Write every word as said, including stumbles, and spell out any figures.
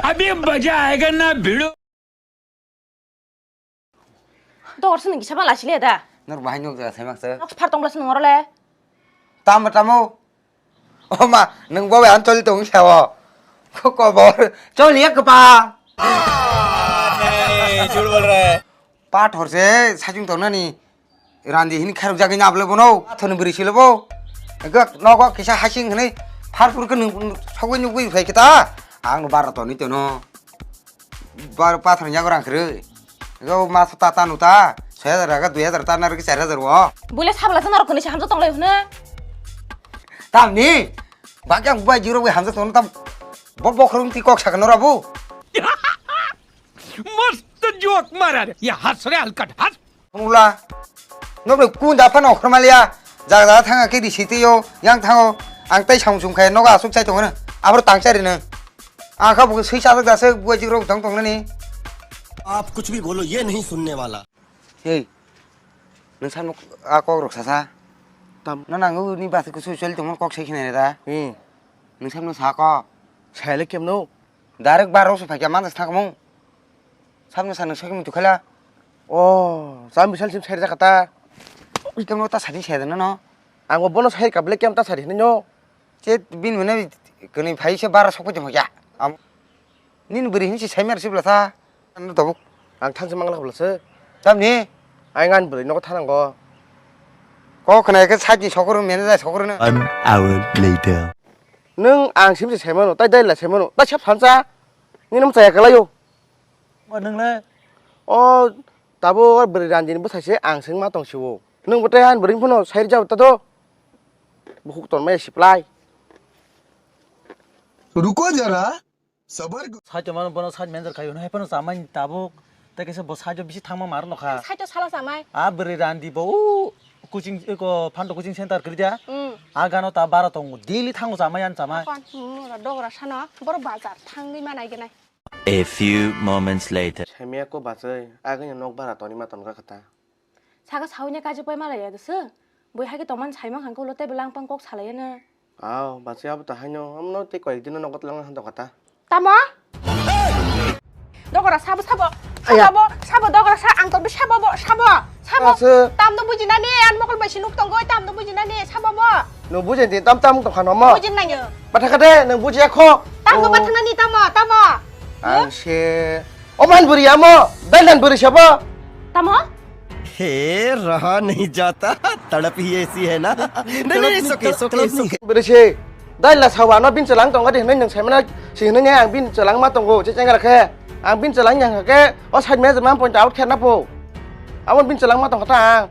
अभी मजा आएगा ना भिड़ो। Dogor sini kisa bala sile da. Nor bahai nuk jaga saimak se. Nok phar tongla sini ngorole. Tamo tamo. O ma, nung bo an choli tong sao. Ko ko bor. Choli ek pa. Jhut bol raha hai. Pathor se sajung tongnani. Randi hini kharok jagwi na abole bono. Pathor ni bwrwi sile bo. Gak nogo kisa hasing hini. Phar phur ke nung sogwi nugwi phai kita. Ang bara toni tono. Bar pathor nyago rang kre. Go ma ta ta nu ta. Soi hajar ga dui hajar ta na ri char hajar wo. Bole sabla jana rok ni hamjak tong lai hune. Tam ni. Ba kyang bai jiro bai hamjak tong tam. Bo bokhorong ti kok sakno rabu. मस्त जोक मारा रे। ये हंस रे हलकट, हंस। Mula. Nokni kun da phano khormaliya. Jaga jaga thanga ke di siti yo, yang thango. Ang tai samsung khai nogo asuk chai tongo. Abor tang chari nang. Ang kha buku sui sajak dase buai jigrok tong tong nani. आप कुछ भी बोलो, ये नहीं सुनने वाला। Hey. Nung samno a kok rok sasa. Tam. No nang ni basi kusu choli tongmo kok sai khina da. Hmm. Nung samno sa kok. Sai le kemno. Direct bar rok su phai kya manjas thangmung. Samno sa nung sakni tukhala. Oh, sam bisal sim sai jakata. Ui kemno ta sadi sai da no. Ang bo bono sai kable kem ta sadi no. Che bin mane kani phai se bara sokoi tongkha ya. Am nini bwrwi hinsi sai mer sibla sa. Ano tabuk. Ang thangse mangla khabla se. Tamni? Ai ngan bwrwi nogo thanango. Ko khna ke sajni sokoro mene jai sokoro na. One hour later. Nung ang simse saimano, tai daila saimano, tai sab sansa. Nini mchaya kalayo. O nung le? O tabo bwrwi randini bwsai se ang sengma tong siwo. Nung bo tei han bwrwi phano sai rwjak ta do. Bukhuk ton maya siplai. रुको जरा, सबर करो। Saito mano bono side manager khai hwnwi hai phano chamai tabuk. Tei kaisa bo side o bisi thangma mar nokha. Saito sala chamai. A bwrwi randi bo u coaching, eko phando coaching center kwrwi da. Hmm. A gano ta bara tongo. Daily thango chamai an chamai. Kon, hmm, dogra sano. Boro bazar thangwi manai gwnai. A few moments later. Saimaya ko bachai, agini nok bara toni ma tonga kata. Saka sawi ne kaji poi malaya doswng. Bui hai khe tongmani sai mankha ulo tei belai ang pang kok salai ano. Aw, bachai abo to haino, amno tei koyek dino nogo twlang han tongkha ta. Tamo? Dogora sabo, sabo. Aya. Sabo, sabo dogora sa ang tongbi sabo bo, sabo. Sabo. Asa. Tamno bujinani, an mokol bai sinuk tongoi, tamno bujinani, sabo bo. No bujin din tam tam tongkha no mo. Bujin nangyo. Bathakade, nang bujiya kho. Tamno bathanani tamo, tamo. Ang se. O man buri amo, dailan buri sabo. Tamo? हे रहा नहीं जाता, तड़प ही ऐसी है ना। नहीं, नहीं, it's okay, it's okay, it's okay। Bwrwi se, dai la sawa no bin chelang tongo de hinwi nwng saimano, si hinwi ang bin chelang ma tongo, che chengra khe. Ang bin chelang yang khe, o side manager man point out khe na po. Amo bin chelang ma tongkha ta ang.